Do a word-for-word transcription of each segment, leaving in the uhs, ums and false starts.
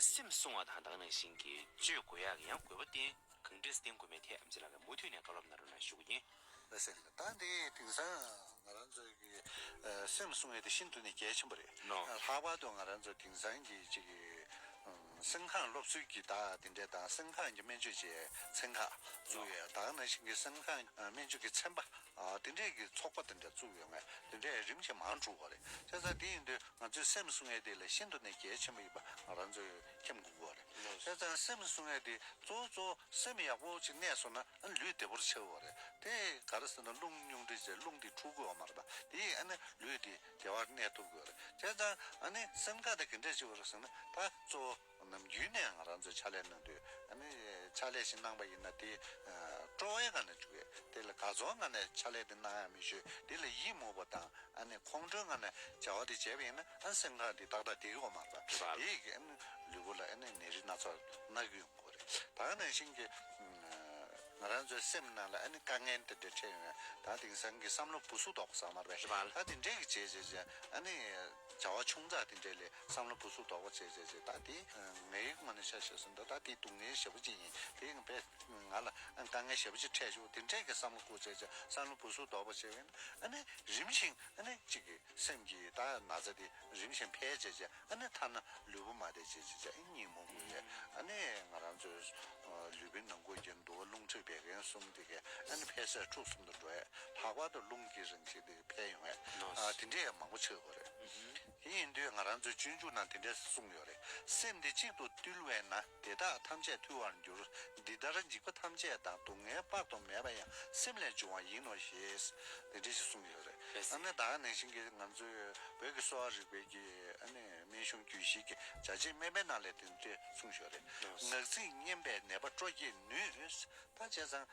སེམས་བསྲུང་བ་དང་དེ་ནང་བཞིན་གྱི་བཅོས་དགོས་ཡག་གི་ཡང་དགོས་པ་བསྟན་གང་འདྲས་བསྟན་དགོས་མེད་ཐད་ཨེམ་ཆི་ལགས་ཀྱིས་མུ་མཐུད་ནས་བཀའ་སློབ་གནང་རོགས་གནང་ཞུ་གི་ཡིན། ལགས་སེ། ད་འདི་དེང་སང་ང་རང་ཚོའི་གི་ཨ་སེམས་བསྲུང་ཡས་དེ་ཤིན་ཏུ་ནས་གལ་ཆེན་པོ་རེད། ནོ། ལྷག་པར་དུ་ང་རང་ཚོ་དེང་སང་གི་ཅིག་གི་ཨམ་སེམས་ཁམས་སློབ་གསོའི་གི་ད་དེ་འདྲས་དང་སེམས་ཁམས་ཀྱི་སྨན་བཅོས་བྱེད་ཚན་ཁག་བཙུགས་ཡོད། ད་ག་ནང་བཞིན་གྱི་སེམས་ཁམས་ཨ་སྨན་བཅོས་ཀྱི་ཚན་པ་ཨ་དེ་འདྲས་ཀྱི་ཚོགས་པ་དེ་འདྲས་བཙུགས་ཡོད། ངས་དེ་འདྲས་རིམ་བཞིན་མང་དུ་འགྲོ་གི་རེད། བྱས་ཙང་དེ་ཡིན་དུས་ང་ཚོའི་སེམས་བསྲུང་ཡས་དེ་ལ་ཤིན་ཏུ་ནས་གལ་ཆེན་པོ་ཡིན་པ་ང་རང་ཚོས་མཁྱེན་དགོས་ཀྱི་རེད། བྱས་ཙང་སེམས་བསྲུང་ཡས་དེ་གཙོ་བོ་གཙོ་བོ་སེམས་ཡག་པོ་ཅིག་གནས་སོང་ན་ཨ་ལུས་བདེ་པོར་ཆགས་ཀྱི་རེད། དེ་ག་རེ་ཟེར་ན་རླུང་ཉུང་འཕྲི་བྱས་རླུང་དེ་འཁྲུག་གི་ཡོད་མ་རེད་པ། དེ་ཨ་ནི་ལུས་དེ་བདེ་བར་གནས་ཐུབ་ཀྱི་རེད། བྱས་ཙང་ཨ་ནི་སེམས་ཁམས་དེ་ག་འདྲས་ཅིག་ཡོད་རེད་ཟེར་ན་ད་གཙོ་བོ་ནམ་རྒྱུན་ནས་ང་རང་ཚོས་ཕྱག་ལས་གནང་དུས་ཨ་ནི་ཕྱག་ལས་ཤིག་གནང་པ་ཡིན་ན་དེ་ཨ་སྤྲོ་བའི་ངང་ནས་བྱུག་གི། དེ་ལ་དགའ་ཚོར་ངང་ནས་ཕྱག་ལས་དེ་གནང་ཡག་མི་ཞུ། དེ་ལ་ཡིད་མུག་པ་དང་ཨ་ནི་ཁོང་ཁྲོའི་ངང་ནས་བྱ་བ་དེ་བྱས་པ་ཡིན་ན་ཨ་སེམས་ཁམས་དེ་ཏག་ཏག་བདེ་གི་ཡོད་མ་རེད་པ། རེད་པ། དེ་ཡིས་ཨ་ནི་ལུས་པོ་ལ་ཨ་ནི་ནད་རིགས་སྣ་ཚོགས་ན་གི་ཡོང་གི་རེད། ད་ག་ནང་བཞིན་གྱི་ང་རང་ཚོའི་སེམས་ནང་ལ་ཨ་ནི་དཀའ་ངལ་དེ་འདྲ་འཕྲད་ཡོང་ཡ། ད་དེང་སང་གི་བསམ་བློ་སྦུ་སུབ་དོག་པ་ཟེར་མ་རེད་པས། རེད་པ། ད་དེ་འདྲས་ཀྱི་བྱས་བྱས་བྱས་ཨ་ནི་བྱ་བ་ཆུང་ཙག་དེ་འདྲས་ལས་བསམ་བློ་སྦུ་སུབ་དོག་པ་བྱས་བྱས་བྱས་ད་དེ་ངའི་ངོས་ནས་ཆ་བཞག་སོང་ད་ད་དེ་སྡུག་བསྔལ་ཞེ་པོ་ཅིག་ཡིན། དེ་ཡང་དཔེ་ང་ལ་ཨ་དཀའ་ངལ་ཞེ་པོ་ཅིག་འཕྲད་བྱུང་། དེ་འདྲས་ཀྱི་བསམ་བློ་བསྐུར་བྱས་བྱས་བསམ་བློ་སྦུ་སུབ་དོག་པ་བྱས་པས་ན་ཨ་ནི་རིམ་བཞིན་ཨ་ནི་གཅིག་གི་སེམས་ཀྱི་ད་ན་ཚ་དེ་རིམ་བཞིན་འཕེལ་བྱས་བྱས་ཨ་ནི་ཐ་ན་ལུས་པོ་མ་བདེ་བྱས་བྱས་བྱས་ཨ་ནི་ཉིན་མོ་དགུ་ཡས་ཨ་ནི་ང་རང་ཚོའི་ལུས་པོའི་ནང་ཁུལ་གྱི་འདུ་བ་རླུང་མཁྲིས་བད་ཀན་གསུམ་དེ་གས་ཨ་ནི་འཕེལ་ཟད་འཁྲུག་གསུམ་དུ་འགྲོ་ཡས། ལྷག་པར་དུ་རླུང་གི་རང་བཞིན་དེ་འཕེལ་ཡོང་ཡས། ཨ་དེ་འདྲས་ཡང་མང་པོ་ཆགས་ཡོད་རེད། དེ་ཡིན་དུས་ང་རང་ཚོའི་སྤྱོད་འཇུག་ནང་དེ་འདྲས་གསུངས་ཡོད་རེད། སེམས་འདི་གཅིག་ཏུ་བཏུལ་བས་ན། དེ་དག་ཐམས་ཅད་ཐུལ་བར་འགྱུར། འདི་ལྟར་འཇིགས་པ་ཐམས་ཅད་དང་། སྡུག་བསྔལ་དཔག་ཏུ་མེད་པ་ཡང་། སེམས་ལས་བྱུང་བ་ཡིན་ནོ་ཞེས། དེ་འདྲ་ཞིག་གསུངས་ཡོད་རེད། ཨ་ནི་ད་ག་ནང་བཞིན་གྱི་ང་ཚོའི་བོད་ཀྱི་གསོ་བ་རིག་པའི་གི་ཨ་ནི་སྨན་གཞུང་རྒྱུད་བཞི་གི་བྱ་བྱེད་སྨན་པའི་ནང་ལས་དེ་འདྲ་གསུངས་ཡོད་རེད། ངག་ཚིག་སྙན་པས་ནད་པ་སྤྲོ་བསྐྱེད་ནུས། ད་བྱས་ཙང་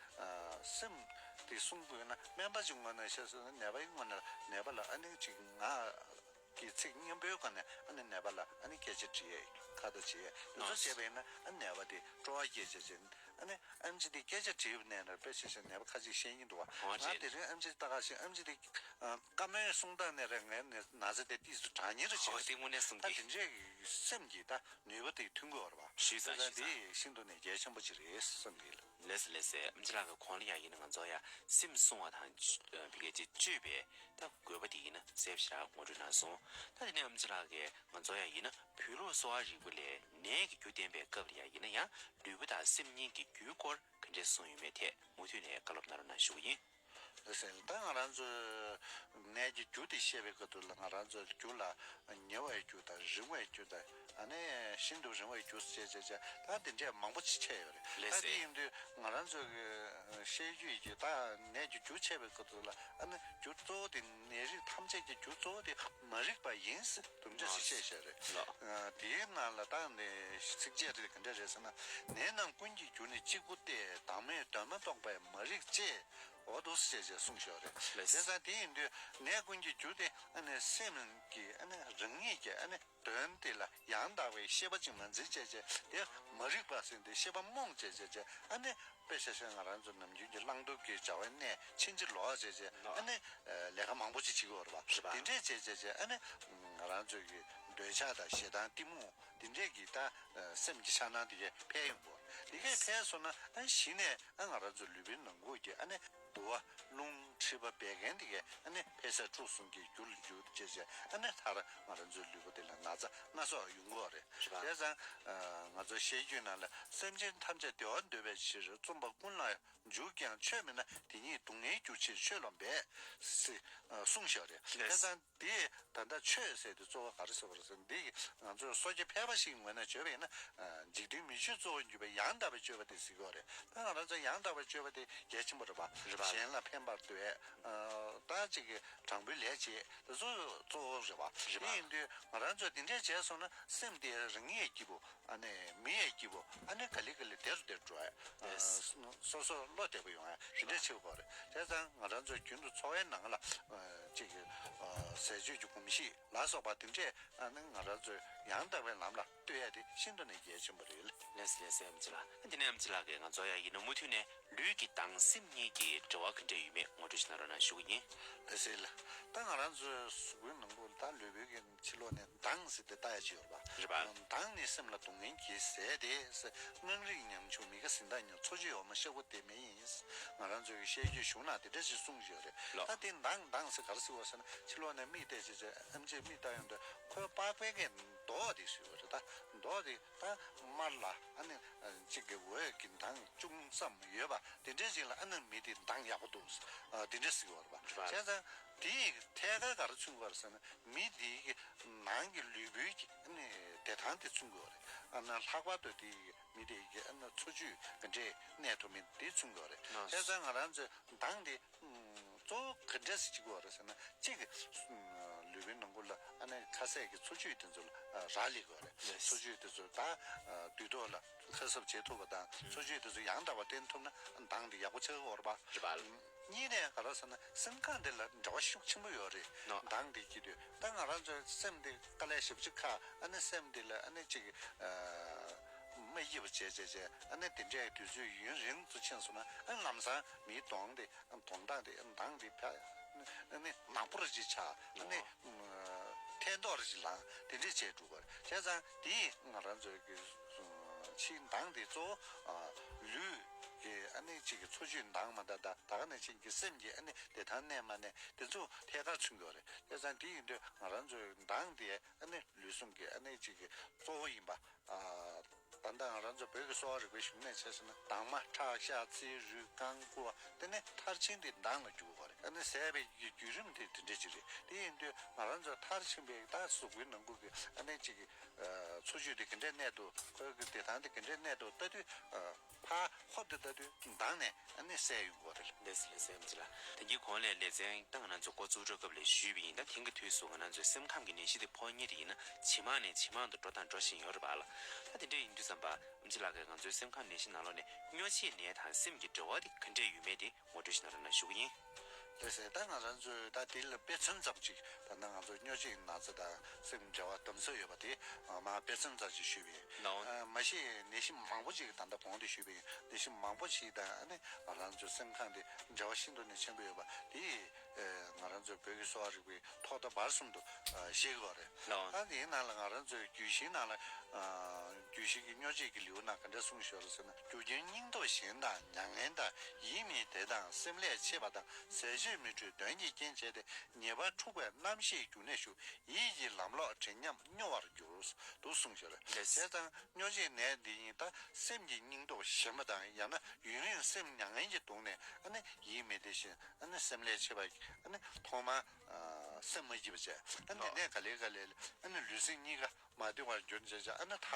སེམས་དེ་གསུང་དགོས་ན་སྨན་པ་གཅིག་ངོས་ནས་བཤད་སོང་ན་ནད་པའི་ངོས་ནས་ནད་པ་ལ་ཨ་ནི་གཅིག་ང་གི་ཚིག་སྙན་པོའི་སྒོ་ནས་ཨ་ནི་ནད་པ་ལ་ཨ་ནི་སྐད་ཆ་དྲི་ཡས་ཁ་ཏ་བྱེད་ཡས་དེ་ཚོ་བྱས་པ་ཡིན་ན་ཨ་ནི་ནད་པ་དེ་སྤྲོ་བ་སྐྱེད་བྱེད་ཅིང་ཨ་ནི་ཨེམ་ཆི་དེ་སྐད་ཆ་དྲིས་པ་ནས་ན་དཔེ་བྱས་བྱས་ནད་པ་ཁ་ཅིག་བཤད་ཀྱིན་འདུག་བ། ང་དེ་རིང་ཨེམ་ཆི་ལྟ་ག་ཞིག་ཨེམ་ཆི་དེ་བཀའ་མོལ་གསུང་སྟངས་ནས་རེད། ངའི་ན་ཚ་དེ་ཏིས་སུ་དྲག་ཉེ་རུ་བྱེད་ཨོ་དེ་དངོས་གནས་གསུང་ད་གི་དེ་འདྲས་ཀྱི་སེམས་ཀྱི་ད་ནུས་པ་དེ་ཐོན་དགོས་བ་རེད་བ། ཞུས་ཙང་ཞུས་ཙང་དེ་ཤིན་ཏུ་ནས་གལ་ཆེན་པོ་ཅིག་རེད་བསམ་གི་ལ། ལེས་ལེས་སེ་ཨམ་ཅི་ལགས་ཀྱི་གོང་ལ་ཡ་ཡིན་ན་ང་ཚོ་ཡ་སེམས་བསྲུང་བ་དང་བི་གེ་ཅི་བཅོས་པའི་ད་དགོས་པ་དེ་ཡིན་ན་གསལ་པོ་ཞིག་ངོ་སྤྲོད་གནང་སོང་། ད་དེ་ནས་ཨམ་ཅི་ལགས་ཀྱིས་ང་ཚོ་ཡ་ཡིན་ན་བོད་ལུགས་གསོ་བ་རིག་པ་ལས་ནད་ཀྱི་རྒྱུ་བསྟན་པའི་སྐབས་ལ་ཡ་ཡིན་ན་ཡང་ལུས་པོ་དང་སེམས་གཉིས་ཀྱི་རྒྱུའི་སྐོར་ག་འདྲས་གསུངས་ཡོད་མེད་ཐད་མུ་མཐུད་ནས་བཀའ་སློབ་གནང་རོགས་གནང་ཞུ་གི་ཡིན། ཟེར་ད་ང་རང་ཚོའི་ནད་ཀྱི་རྒྱུ་དེ་བཤད་པའི་སྐབས་དུས་ལ་ང་རང་ཚོའི་རྒྱུ་ལ་ཉེ་བའི་རྒྱུ་དང་རིང་བའི་རྒྱུ་དང་ཨ་ནི་ཤིན་ཏུ་རིང་བའི་རྒྱུ་ཞེས་བྱས་བྱས་ད་དེ་འདྲས་མང་པོ་ཅིག་ཕྱེ་ཡོད་རེད། ལགས་ད་སེ། དེ་ཡིན་དུས་ང་རང་ཚོའི་གི་བཤད་རྒྱུ་ཡི་གི་ད་ནད་ཀྱི་རྒྱུ་ཕྱེ་བའི་སྐབས་དུས་ལ་ཨ་ནི་རྒྱུ་གཙོ་བོ་དེ་ནད་རིགས་ཐམས་ཅད་ཀྱི་རྒྱུ་གཙོ་བོ་དེ་མ་རིག་པ་ཡིན་ཟེར་དེ་འདྲས་ཞིག་བཤད་བཞག་རེད། ལགས། དེའི་ནང་ལ་ད་ནི་ཚིགས་བཅད་རེ་ག་འདྲས་རེད་ཟེར་ན་ནད་རྣམས་ཀུན་གྱི་རྒྱུ་ནི་གཅིག་པུ་སྟེ། བདག་མེད་དོན་མ་རྟོགས་པས་མ་རིག་ཅེས། འོ་འདུག་སེ་བྱས་བྱས་གསུངས་ཤོག་རེད། ལགས། བྱས་ཙང་དེ་ཡིན་དུས་ནད་ཀུན་གྱི་རྒྱུ་དེ་ཨ་ནི་སེམས་ཀྱི་ཨ་ནི་རང་ཉིད་ཀྱི་ཨ་ནི་དོན་དེ་ལ་ཡང་དག་པའི་ཤེས་པ་ཅིག་མ་འཛིན་བྱས་བྱས་དེ་མ་རིག་པ་ཟེར་དེ་ཤེས་པ་རྨོངས་བྱས་བྱས་བྱས་ཨ་ནི་དཔེ་བཞག་ཤིང་ང་རང་ཚོ་ནམ་རྒྱུན་གྱི་བླང་དོར་གྱི་བྱ་བའི་གནས་ཕྱིན་ཅི་ལོག་བྱས་བྱས་ཨ་ནི་ལས་ཀ་མང་པོ་ཅིག་བྱེད་ཀྱི་ཡོད་རེད་པ། རེད་པ། དེ་འདྲས་བྱས་བྱས་བྱས་ཨ་ནི་ང་རང་ཚོ་གི་འདོད་ཆགས་དང་ཞེ་སྡང་གཏི་མུག་དེ་འདྲས་ཀྱི་ད་སེམས་ཀྱི་འཆར་སྣང་དེ་གས་འཕེལ་ཡོང་གོ། དེ་གས་འཕེལ་སོང་ན་ཨ་གཞི་ནས་ཨ་ང་རང་ཚོ་ལུས་པོའི་ནང་ཁུལ་གྱི་ཨ་ནི་དུ་བ་རླུང་མཁྲིས་པ་བད་ཀན་དེ་གས་ཨ་ནི་འཕེལ་ཟད་འཁྲུག་གསུམ་གྱི་རྒྱུ་ལ་འགྱུར་བྱས་བྱས་ཨ་ནི་མཐར་ང་རང་ཚོའི་ལུས་པོ་དེ་ལ་ན་ཚ་སྣ་ཚོགས་ཡོང་གོ་རེད། རེད་པ། བྱས་ཙང་ང་ཚོ་བཤད་རྒྱུད་ནང་ལ་སེམས་ཅན་ཐམས་ཅད་བདེ་བ་འདོད་པའི་ཕྱིར། བཙུན་པ་ཀུན་ལ་འཇུག་ཀྱང་ཆོས་མིན་ན། དེ་ཉིད་སྡུག་བསྔལ་རྒྱུར་ཕྱིར་ཆོས་ལ་འབད། ཟེར་གསུངས་བཞག་རེད། ལགས། བྱས་ཙང་། དེ་ད་ལྟ་ཆོས་ཟེར་དེ་གཙོ་བོ་ག་རེ་ཟེར་བ་རེད་ཟེར་ན་འདི་ང་ཚོའི་སོ་སྐྱེ་ཕལ་པ་ཞིག་ངོས་ནས་བརྗོད་པ་ཡིན་ན་འཇིག་རྟེན་མི་ཆོས་གཙོ་བོར་གྱུར་པའི་ཡང་དག་པའི་སྤྱོད་པ་དེ་ཟེར་གྱི་ཡོད་རེད། ད་ང་རང་ཚོ་ཡང་དག་པའི་སྤྱོད་པ་དེ་གལ་ཆེན་པོ་རེད་པ། རེད་པ། གཞན་ལ་ཕན་པར་འདོད། ད་ཅིག་གི་དྲང་པོའི་ལས་བྱེད་དེ་ཚོ་གཙོ་བོ་རེད་པ། རེད་པ། དེ་ཡིན་དུས་ང་རང་ཚོ་དེ་འདྲས་བྱས་སོང་ན་སེམས་དེ་རང་ཉིད་སྐྱིད་པོ། ཨ་ནི་མི་ཡི་སྐྱིད་པོ་ཨ་ནི་ག་ལེ་ག་ལེ་དེ་རུ་དེ་འགྲོ་ཡ། ཡེས། སོ་སོ་བློ་བདེ་པོ་ཡོང་ཡ་དེ་འདྲས་བྱེད་དགོས་རེད། བྱས་ཙང་ང་རང་ཚོ་རྒྱུན་དུ་འཚོ་བའི་ནང་ལ་ཅིག་ཟས་སྤྱོད་ཀྱི་གོམས་གཤིས་ལ་སོགས་པ་དེ་འདྲས་ཨ་ནི་ང་རང་ཚོས་ཡང་དག་པའི་ལམ་ལ་གཏོད་ཡ་དེ་ཤིན་ཏུ་ནས་གལ་ཆེན་པོ་རེད། ལགས་སེ་ལགས་སེ་ཨམ་ཆི་ལགས། དེ་ནས་ཨམ་ཆི་ལགས་ཀྱིས་ང་ཚོ་ཡ་ཡིན་ན་མུ་མཐུད་ནས་ལུས་ཀྱི་དང་སེམས་གཉིས་ཀྱི་འབྲེལ་བ་ག་འདྲས་ཡོད་མེད་ངོ་སྤྲོད་ཞིག་གནང་རོགས་གནང་ཞུ་གི་ཡིན། ལགས་སེ་ལགས། ད་ང་རང་ཚོའི་གཟུགས་པོའི་ནང་ལོགས་ད་ལུས་པོའི་གི་ཕྱི་ལོགས་ནས་མདངས་ཟེར་ཏེ་ལྟ་ཡ་ཅིག་ཡོད་རེད་པ། རེད་པ། མདངས་ནི་སེམས་ལ་སྡུག་བསྔལ་གྱི་ཟས་ཏེ། དངངས་རིགས་ཉམ་ཆུང་མི་དགའ་གཟི་མདངས་ཉམས། འཚོ་བཅུད་འོ་མ་ཤ་ཁུ་དེ་མེད་ཡིན། ང་རང་ཚོའི་བཤད་རྒྱུད་གཞུང་ནང་དེ་འདྲ་ཞིག་གསུངས་ཡོད་རེད། ལགས། ད་དེ་མདངས་མདངས་ཟེར་ག་རེ་ཟེར་བ་ཟེར་ན། ཕྱི་ལོགས་ནས་མིག་བལྟས་བྱས་བྱས་ཨེམ་ཆིས་མིག་ལྟ་ཡོང་དུས་ཁོའི་པགས་པའི་གི་མདོག་དེ་ཞུ་བ་རེད། ད་མདོག་དེ་ད་དམར་ལ་ཨ་ནི་གཅིག་གི་འོད་ཀྱི་མདངས་ཅུང་ཙམ་ཡོད་པ་དེ་འདྲའི་ཅིག་ལ་ཨ་ནི་མི་དེ་མདངས་ཡག་པོ་འདུག་དེ་འདྲ་ཟེར་བ་རེད་པ། བྱས་ཙང་དེ་ཐད་ཀར་ག་རེ་མཚོན་གྱི་ཡོད་རེད་ཟེར་ན། མི་དེའི་གི་ནང་གི་ལུས་པོའི་གི་ཨ་ནི་བདེ་ཐང་དེ་མཚོན་གྱི་ཡོད་རེད། ཨ་ནི་ལྷག་པར་དུ་དེའི་གི་མི་དེའི་གི་ཨ་ནི་འཚོ་བཅུད་ག་འདྲས་གནས་ཐུབ་མིན་དེ་མཚོན་གྱི་ཡོད་རེད། ལགས། བྱས་ཙང་ང་རང་ཚོས་མདངས་དེ་གཙོ་བོ་ག་འདྲས་སེ་བྱེད་དགོས་རེད་ཟེར་ན། གཅིག་གི་ལུས་པོའི་ནང་ཁུལ་ལ་ཨ་ནི་ཁ་ཟས་ཀྱི་འཚོ་བཅུད་དེ་ཚོ་ལ་རག་ལས་དགོས་རེད། ལགས། འཚོ་བཅུད་དེ་ཚོ་ད་དུས་ཐོག་ལ་ཁ་གསབ་བྱེད་ཐུབ་པ་དང་། འཚོ་བཅུད་དེ་ཚོ་ཡང་དག་པ་བསྟེན་ཐུབ་ན་མདངས་དེ་ཡག་པོ་ཆགས་ཀྱི་ཡོད་རེད་པ། རེད་པ། གཉིས་ནས་ག་རེ་ཟེར་ན། སེམས་ཁམས་དེ་ལ་འབྲེལ་བ་ཤུགས་ཆེན་པོ་ཡོད་རེད། ནོ། མདངས་དེ་སྐྱེ་དུས་ད་ང་རང་ཚོའི་སེམས་དེ་དཀའ་ལས་ཞེ་པོ་ཅིག་ཁག་ཨ་ནི་སེམས་དེ་ལ་ཨ་ནི་གཅིག་གི་མ་སྐྱིད་པ་བྱས་བྱས་བྱས། ཨ་ནི་དེ་འདྲའི་དུས་ཚོད་ཡུན་རིང་དུ་ཕྱིན་སོང་ན། ཨ། ལམ་སང་མིའི་གདོང་དེ། གདོང་མདངས་དེ། མདངས་དེ་ཕར་ཨ་ནི་ནག་པོ་རེ་ཅིག་ཆགས། ཨ་ནི་ཐལ་མདོག་རེ་ཅིག་ལངས། དེ་འདྲས་བྱས་འགྲོ་གི་རེད། བྱས་ཙང་དེ་ང་རང་ཚོའི་གི་ཕྱིའི་མདངས་དེ་གཙོ་བོ་ལུས་ཀྱི་ཨ་ནི་གཅིག་གི་འཚོ་བཅུད་འདང་མ་འདང་། ད་ད་ག་ནང་བཞིན་གྱི་སེམས་ཀྱི་ཨ་ནི་བདེ་ཐང་གནས་མ་གནས་དེ་ཚོ་ཐད་ཀར་མཚོན་གྱི་ཡོད་རེད། བྱས་ཙང་དེ་ཡིན་དུས་ང་རང་ཚོའི་མདངས་དེ་ཨ་ནི་ལུས་ཟུངས་ཀྱི་ཨ་ནི་གཅིག་གི་གཙོ་བོ་ཡིན་པ། ཨ། ད་ལྟ་ང་རང་ཚོ་བོད་ཀྱི་གསོ་བ་རིག་པའི་གཞུང་ནས་བྱས་ཟེར་ན། དྭངས་མ། ཁྲག་ཤ། ཚིལ། རུས། རྐང་། ཁུ་བ། དེ་ནས་མཐར་ཕྱིན་དེ་མདངས་ལ་འགྱུར་བ་རེད། ཨ་ནི་ཟས་པའི་གི་བརྒྱུད་རིམ་དེ་དེ་འདྲ་ཅིག་རེད། དེ་ཡིན་དུས་ང་རང་ཚོ་མཐར་ཕྱིན་པའི་ད་གཟུགས་པོའི་ནང་ཁུལ་གྱི་ཨ་ནི་གཅིག་གི་འཚོ་བཅུད་དེ་ག་འདྲས་གནས་འདུག་ཁོའི་གི་བདེ་ཐང་དེ་ག་འདྲས་གནས་འདུག་ལྟ་དུས། ཕར་ཧོབ་ཏེ་ལྟ་དུས་མདངས་ནས་ཨ་ནི་གསལ་ཡོང་གི་རེད། ལགས་སོ། ལགས་སོ། ཨེམ་ཆི་ལགས། ད་གིན་གོང་ལ་ལེ་ཚན་ད་ང་རང་ཚོ་འགོ་བཙུགས་དུས་སྐབས་ལ་ཞུས་པ་ཡིན། ད་དེང་གི་དུས་སུ་ང་རང་ཚོའི་སེམས་ཁམས་ཀྱི་ནད་གཞི་དེ་ཕོག་མཁན་དེ་ཡིན་ན་ཇེ་མང་ནས་ཇེ་མང་དུ་འགྲོ་དང་འགྲོ་བཞིན་ཡོད་རེད་པ་ལགས། ད་དེ་འདྲ་ཡིན་དུས་ཙམ་པ་ཨེམ་ཆི་ལགས་ཀྱིས་ང་ཚོའི་སེམས་ཁམས་ནད་གཞི་ནང་ལོགས་ནས་སྨྱོ་བྱེད་ནད་དང་སེམས་ཀྱི་འབྲེལ་བ་དེ་ག་འདྲས་ཡོད་མེད་དེ་ངོ་སྤྲོད་ཞིག་གནང་རོགས་གནང་ཞུ་གི་ཡིན། ལགས་སོ། ད་ང་རང་ཚོས་ད་དེ་ལ་དཔེ་མཚོན་ཙམ་ཅིག་ད་ལྟ་ང་ཚོ་སྨྱོ་བྱེད་ཀྱི་ན་ཚ་དང་སེམས་འབྲེལ་བ་དམ་ཟབ་ཡོད་པ་དེ་མར་དཔེ་མཚོན་ཙམ་ཅིག་ཞུས་པ་ཡིན། ལགས། ཨ། མ་གཞི་ནད་གཞི་མང་པོ་ཅིག་ད་ལྟ་གོང་དུ་ཞུས་པ་ཡིན། ནད་གཞི་མང་པོ་ཞིག་དང་ཨ་ནི་ང་རང་ཚོའི་སེམས་ཁམས་དེ་འབྲེལ་བ་ཤིན་ཏུ་ནས་ཆེན་པོ་ཡོད་པ་དེ། ཨ། ང་རང་ཚོའི་བོད་ཀྱི་གསོ་བ་རིག་པའི་ཐོག་མཐའ་བར་གསུམ་དུ་ཨ་ཤེས་དགོས་རེད། ལགས། ཨ་ནི་ཡིན་ནའང་ལ་ང་རང་ཚོའི་རྒྱུད་བཞི་ནང་ལ། ཨ། རྒྱུད་བཞི་གི་སྨྱོ་བྱེད་ཀྱི་ལེའུ་ནང་ག་འདྲ་གསུངས་ཡོད་རེད་ཟེར་ན། རྒྱུ་རྐྱེན་སྙིང་སྟོབས་ཞན་དང་མྱ་ངན་དང་། ཡིད་མི་བདེ་དང་སེམས་ལས་ཆད་པ་དང་། ཟས་སྤྱོད་མི་འཕྲོད་གདོན་གྱི་རྐྱེན་བྱས་ཏེ། ཉེས་པར་འཁྲུགས་པའི་རྣམ་ཤེས་རྒྱུན་གནས་ཞུགས། ཡིད་ཀྱི་ལམ་ལོག་བྲེལ་ཉམས་སྨྱོ་བར་འགྱུར། འདུག་གསུངས་ཡོད་རེད། ལགས། བྱས་ཙང་སྨྱོ་བྱེད་ནད་འདི་ཡིན་ད་སེམས་ཀྱི་སྙིང་སྟོབས་ཞན་པ་དང་། ཡང་ན་ཡུན་རིང་སེམས་མྱ་ངན་གྱིས་གདུངས་ནས་ཨ་ནི་ཡིད་མི་བདེ་ཞིང་ཨ་ནི་སེམས་ལས་ཆད་པ། ཨ་ནི་ཐོག་མར་ཨ་སེམས་མ་སྐྱིད་པ་བྱས། ཨ་ནི་དེ་ནས་ག་ལེ་ག་ལེ་ཨ་ནི་ལུས་སེམས་གཉིས་ཀ་མ་བདེ་བར་གྱུར་བྱས་བྱས། ཨ་ནི་ད་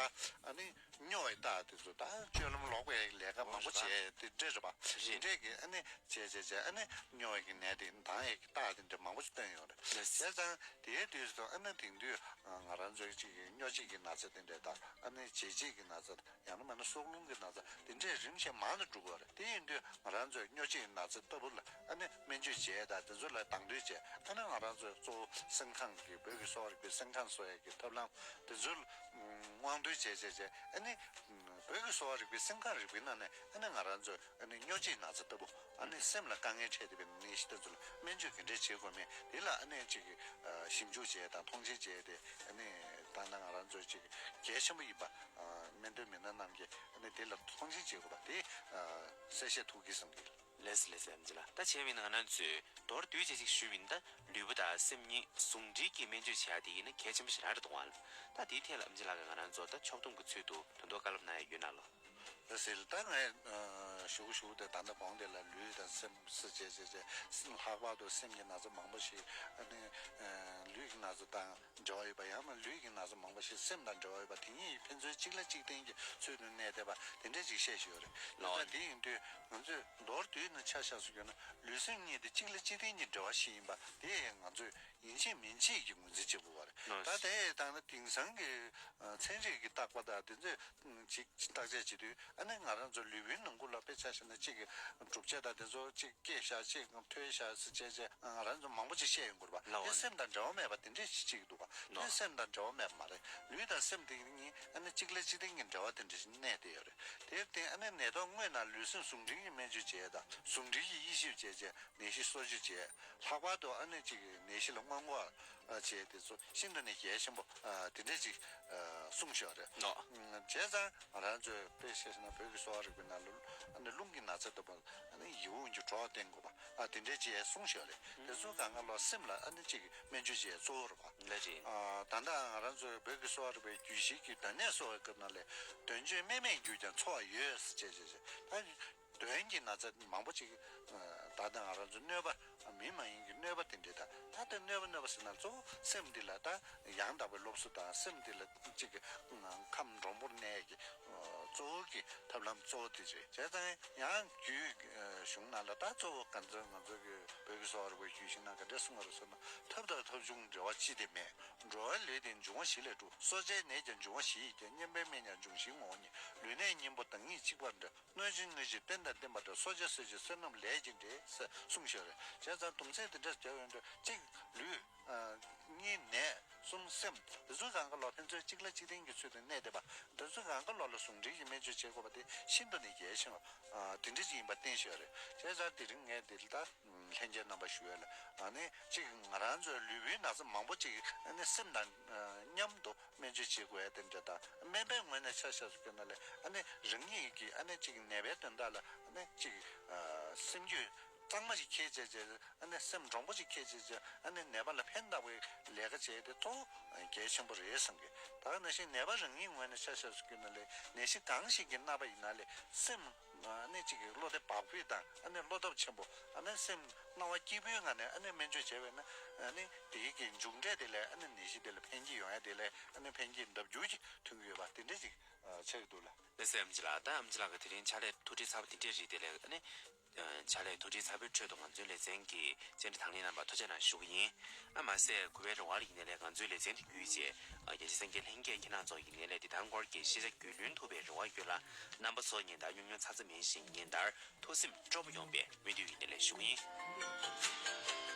ཨ་ནི་སྨྱོ་བའི་རྟགས་དེ་ཚོ། ད་སྤྱོད་ལམ་ལོག་པའི་ལས་ཀ་མང་པོ་བྱས་དེ་འདྲ་རེད་པ། རེད། དེ་འདྲས་ཀྱི་ཨ་ནི་བྱས་བྱས་བྱས། ཨ་ནི་སྨྱོ་བའི་གི་ནད་དེ་ལྡང་ཡས་ཀྱི་རྟགས་དེ་འདྲ་མང་པོ་ཞིག་བསྟན་ཡོད་རེད། ལགས། བྱས་ཙང་དེའི་དུས་སུ་ཨ་ནི་དེང་དུས་ང་རང་ཚོའི་གཅིག་གི་སྨྱོ་བྱེད་ཀྱི་ན་ཚ་དེ་འདྲས་དང་། ཨ་ནི་བྱེད་བྱེད་ཀྱི་ན་ཚ། ཡང་ན་མིན་ན་སྲོག་རླུང་གི་ན་ཚ་དེ་འདྲས་རིམ་བཞིན་མང་དུ་འགྲོ་གི་ཡོད་རེད། དེ་ཡིན་དུས་ང་རང་ཚོས་སྨྱོ་བྱེད་ཀྱི་ན་ཚ་ལྟ་བུ་ལ་ཨ་ནི་སྨན་བཅོས་བྱས་དང་དེ་ཚོ་ལ་དང་དོད་བྱས། ཨ་ནི་ང་རང་ཚོས་གཙོ་བོ་སེམས་ཁམས་ཀྱི། བོད་ཀྱི་གསོ་བ་རིག་པའི་སེམས་ཁམས་གསོ་ཡས་ཀྱི་ཐབས་ལམ་དེ་ཚོ་ལ་དབང་འདུས་བྱས་བྱས་བྱས། ཨ་ནི་བོད་ཀྱི་གསོ་བ་རིག་པའི་སེམས་ཁམས་རིག་པའི་ནང་ནས་ཨ་ནི་ང་རང་ཚོས་ཨ་ནི་སྨྱོ་བྱེད་ན་ཚ་ལྟ་བུ། ཨ་ནི་སེམས་ལ་དཀའ་ངལ་འཕྲད་བསྡད་པའི་ནད་གཞི་དེ་ཚོ་ལ་སྨན་བཅོས་ག་འདྲས་བྱེད་དགོས་མིན་དེ་ལ་ཨ་ནི་གཅིག་གི་ཞིབ་འཇུག་བྱས་དང་མཐོང་ཆེན་བྱས་ཏེ། ཨ་ནི་ད་ལྟ་ང་རང་ཚོའི་གཅིག་གལ་ཆེན་པོ་ཡིན་པ། སྨན་དོན་མི་སྣ་རྣམས་ཀྱིས་ཨ་ནི་དེ་ལ་མཐོང་ཆེན་བྱེད་དགོས་པ་དེ་གསལ་བཤད་ཐུབ་ཀྱི་བསམ་གྱི། ལགས་སོ། ལགས་སོ། ཨེམ་ཆི་ལགས། ད་བྱས་པ་ཡིན་ན་ང་རང་ཚོས་མདོར་བསྡུས་བྱས་ཅིག་ཞུས་པ་ཡིན་ན། ད་ལུས་པོ་དང་སེམས་གཉིས་ཟུང་འབྲེལ་གྱིས་སྨན་བཅོས་བྱེད་ཡ་དེ་ཡིན་ན་གལ་ཆེན་པོ་ཞེ་དྲག་རེད་འདུག་ཨང་། ད་དེའི་ཐད་ལ་ཨེམ་ཆི་ལགས་ཀྱིས་ང་རང་ཚོ་ད་ཕྱོགས་བསྡོམས་ཀྱི་ཚུལ་དུ་དོན་དག་བཀའ་སློབ་གནང་ཡ་ཡོད་ན་ལགས། ལགས་སོ། ད་ངས་ཞུ་གི་ཞུ་གི་དེ་ད་ལྟ་གོང་དེ་ལ་ལུས་དང་སེམས་ཟེར་བྱས་བྱས་བྱས། སེམས། ལྷག་པར་དུ་སེམས་ཀྱི་ན་ཚ་མང་པོ་ཞིག་ཨ་ནི་ལུས་ཀྱི་ན་ཚ་དང་འབྲེལ་བ་ཡོད་པ། ཡང་ན་ལུས་ཀྱི་ན་ཚ་མང་པོ་ཞིག་སེམས་དང་འབྲེལ་བ་ཡོད་པ། དེ་གཉིས་ཕན་ཚུན་གཅིག་ལ་གཅིག་བརྟེན་གྱི་ཚུལ་དུ་གནས་བསྡད་པ་དེ་འདྲ་ཅིག་བཤད་བཞིན་ཡོད་རེད། ལགས། ད་དེ་ཡིན་དུས་ང་ཚོས་མདོར་བསྡུས་ནས་ཆ་བཞག་སུ་གྱུར་ན། ལུས་སེམས་གཉིས་དེ་གཅིག་ལ་གཅིག་བརྟེན་གྱི་འབྲེལ་བ་ཞིག་ཡིན་པ་དེ་ང་ཚོས་ཡིན་གཅིག་མིན་གཅིག་གི་ངོས་འཛིན་བྱེད་དགོས་པ་རེད། ལགས། ད་དེ་ཡི་སྟེང་ན་དེང་སང་གི་ཚན་རིག་གི་བརྟག་པ་དང་དེ་ཚོས་ཅིག་བརྟག་དཔྱད་བྱེད་དུས། ཨ་ནི་ང་རང་ཚོ་ལུས་པོའི་ནང་ཁུལ་ལ་དཔེ་ཆ་བཞག་ན། གཅིག་གི་གྲུབ་ཆ་དང་དེ་ཚོ་གཅིག་སྐྱེས་ཤག་གཅིག་ཐོན་ཤག་ཟེར་བྱས་བྱས། ང་རང་ཚོ་མང་པོ་ཅིག་བཤད་ཡོང་གི་རེད་པ། ལགས། དེ་སེམས་དང་འབྲེལ་བ་མེད་པ་དེ་འདྲས་ཞིག་གཅིག་འདུག་པ། དེ་ལགས། སེམས་དང་འབྲེལ་བ་མེད་པ་མ་རེད། ལུས་དང་སེམས་དེ་གཉིས་ཨ་ནི་གཅིག་ལ་གཅིག་བརྟེན་གྱི་འབྲེལ་བ་དེ་འདྲས་ཞིག་གནས་བསྡད་ཡོད་རེད། དེར་བརྟེན་ཨ་ནི་ནད་ཐོག་སྔོན་ན་ལུས་སེམས་ཟུང་འབྲེལ་གྱི་སྨན་བཅོས་བྱས་དང་། ཟུང་འབྲེལ་གྱི་དབྱེ་ཞིབ་བྱས་བྱས་ནད་གཞི་གསོ་བཅོས་བྱས། ལྷག་པར་དུ་ཨ་ནི་གཅིག་གི་ནད་གཞི་ལ་སྔོན་འགོག་བྱས་དེ་ཚོ་ཤིན་ཏུ་ནས་གལ་ཆེན་པོ་དེ་འདྲས་ཅིག་གསུངས་བཞག་རེད། བྱས་ཙང་ང་རང་ཚོའི་དཔེ་བཤད་ན་བོད་ཀྱི་གསོ་བ་རིག་པའི་ནང་ལ་རླུང་གི་ན་ཚ་ལྟ་བུ་ཡིད་འོང་གི་གྲོགས་བསྟེན་དགོས་པ་དེ་འདྲས་ཅིག་གསུངས་བཞག་རེད། དེ་ཚོ་གང་ག་ལ་སེམས་ལ་ཨ་ནི་ཅིག་སྨན་བཅོས་བྱས་གཙོ་བོ་རེད་པ། ལགས་རེད། ད་ལྟ་ང་རང་ཚོའི་བོད་ཀྱི་གསོ་བ་རིག་པའི་རྒྱུད་བཞི་གི་གདོད་ནས་གསོ་བའི་སྐབས་ནང་ལས་གདོན་བཅོས་སྨན་མེད་རྒྱུ་ཀྱང་འཚོ་བ་ཡོད་ཟེར་བྱས་བྱས་བྱས་ད། གདོན་གྱི་ན་ཚ་མང་པོ་ཅིག་ད་ལྟ་ང་རང་ཚོ་གནོད་པ་མི་མ་ཡིན་གྱི་གནོད་པ་དེ་འདྲས་ད་ད་ལྟ་གནོད་པ་གནོད་པ་ཟེར་ན་གཙོ་བོ་སེམས་འདི་ལ་ད་ཡང་དག་པའི་སློབ་གསོ་དང་སེམས་འདི་ལ་ཅིག་ཁམས་འགྲོ་འབུར་གནས་ཀྱི་གཙོ་བོ་གི་ཐབས་ལམ་གཙོ་བོ་དེ་རེད། བྱས་ཙང་ཡང་རྒྱུད་གཞུང་ནང་ལ་ད་གཙོ་བོ་ག་ཚོད་ང་ཚོ་གི་བོད་ཀྱི་གསོ་བ་རིག་པའི་རྒྱུད་བཞི་ནང་ག་འདྲས་གསུངས་པ་རེད་ཟེར་ན། ཐབས་དང་ཐབས་བྱུང་འབྲེལ་བ་ཅི་སྟེ་མེད། འགྲོ་བའི་ལས་དེ་འབྱུང་བ་བཞི་ལས་གྲུབ། གསོ་བྱའི་ནད་ཀྱང་འབྱུང་བ་བཞི་ཡིས་བསྐྱེད། གཉན་པའི་སྨན་ཀྱང་འབྱུང་བཞིའི་ངོ་བོ་ཉིད། ལུས་ནད་གཉེན་པོ་དང་ཉིད་གཅིག་པར་འདྲ། གནོད་བྱེད་གནོད་བྱེད་རྟེན་དང་བརྟེན་པ་འདྲ། གསོ་བྱ་གསོད་བྱེད་བསོད་ནམས་ལས་ཀྱིས་འབྲེལ། ཟེར་གསུངས་བཞག་རེད། བྱས་ཙང་དུམ་ཚན་དེ་འདྲ་རྒྱག་ཡོང་དུས་གཅིག་ལུས་གཉིས་ནད་གསུམ་སེམས་དེ་ཚོ་གང་ག་ལོག་ཕན་ཚུན་གཅིག་ལ་གཅིག་བརྟེན་གྱི་ཚུལ་དུ་གནས་བསྡད་པ་དེ་ཚོ་གང་ག་ལོག་ལ་ཟུང་འབྲེལ་གྱིས་སྨན་བཅོས་བྱེད་དགོས་པ་དེ་ཤིན་ཏུ་ནས་གལ་ཆེ་བ་དེ་འདྲ་ཅིག་ཡིན་པ་བསྟན་བཞག་རེད། བྱས་ཙང་དེ་རིང་ངས་འདིར་ད་ལྷན་རྒྱས་རྣམ་པ་ཞུ་ཡས་ལ་ཨ་ནི་གཅིག་ང་རང་ཚོའི་ལུས་པོའི་ན་ཚ་མང་པོ་ཅིག་ཨ་ནི་སེམས་དང་མཉམ་དུ། སྨན་བཅོས་བྱེད་དགོས་ཡ་དེ་འདྲ་དང་སྨན་པའི་ངོས་ནས་ཆ་བཞག་སུ་བཀོད་ན་ལས་ཨ་ནི་རང་ཉིད་ཀྱི་ཨ་ནི་གཅིག་ནད་པའི་དོན་དག་ལ་ཨ་ནི་གཅིག་སེམས་རྒྱུད་གཙང་མ་ཞིག་འཁྱེར་བྱས་བྱས་ཨ་ནི་སེམས་དྲང་པོ་ཞིག་འཁྱེར་བྱས་བྱས་ཨ་ནི་ནད་པ་ལ་ཕན་བཏགས་པའི་ལས་ཀ་བྱས་ཏེ་གཙོ་བོ་གལ་ཆེན་པོ་རེད་བསམ་གི། ད་ག་ནང་བཞིན་ནད་པ་རང་ཉིད་ངོས་ནས་ཆ་བཞག་སུ་བཀོད་ན་ལས་ནད་གཞི་གང་ཞིག་གིས་མནར་བ་ཡིན་ན་ལས་སེམས་ཨ་ནི་གཅིག་བློ་བདེ་བག་ཕེབས་དང་ཨ་ནི་བློ་སྟོབས་ཆེན་པོ་ཨ་ནི་སེམས་སྣང་བ་སྐྱིད་པོའི་ངང་ནས་ཨ་ནི་སྨན་བཅོས་བྱས་པས་ན་ཨ་ནི་དེའི་གི་མཇུག་འབྲས་དེ་ལས་ཨ་ནི་ནད་གཞི་དེ་ལ་ཕན་གྱི་ཡོང་ཡ་དེ་ལས་ཨ་ནི་ཕན་གྱི་ལྡབ་འགྱུར་གྱིས་ཐོན་གྱི་ཡོད་པ་དེ་འདྲ་ཅིག་ཆགས་ཀྱི་འདུག་ལ། ལགས་སོ་ཨེམ་ཆི་ལགས། ད་ཨེམ་ཆི་ལགས་ཀྱིས་དེ་རིང་ཕྱག་ལས་ཐུགས་འདྲི་ཚ་པོ་དེ་འདྲས་རེད། དེ་ལས་ཨ་ནི་ཕྱག་ལས་ཐུགས་འདྲི་ཚ་པོའི་ཁྲོད་དུ་ང་ཚོའི་ལེ་ཚན་གྱི་བཅར་འདྲི་དང་ལེན་གནང་བར་ཐུགས་རྗེ་གནང་ཞུ་གི་ཡིན། ཨ་མ་ཟད་གུས་པའི་རེ་བ་ལ་ཡིན་ནའི་ལས་ང་ཚོའི་ལེ་ཚན་དེ་བརྒྱུད་བྱས་རྒྱལ་སྤྱིའི་གསན་མཁན་ལྷན་རྒྱས་ཁྱེད་རང་ཚོ་ཡིན་ནའི་ལས་འདི་ལྟར་སྐོར་གྱི་ཤེས་བྱ་རྒྱུས་ལོན་ཐུབ་པའི་རེ་བ་ཡོད་ལ། རྣམ་པ་ཚོ་ཉིན་ལྟར་ཉུང་ཉུང་ཚགས་ཚུད་མིན་ཞིང་ཉིན་ལྟར་ཐུགས་སེམས་སྤྲོ་པོ་ཡོང་བའི་སྨོན་འདུན་ཡིན་ནའི་ལས་ཞུ་གི་ཡིན།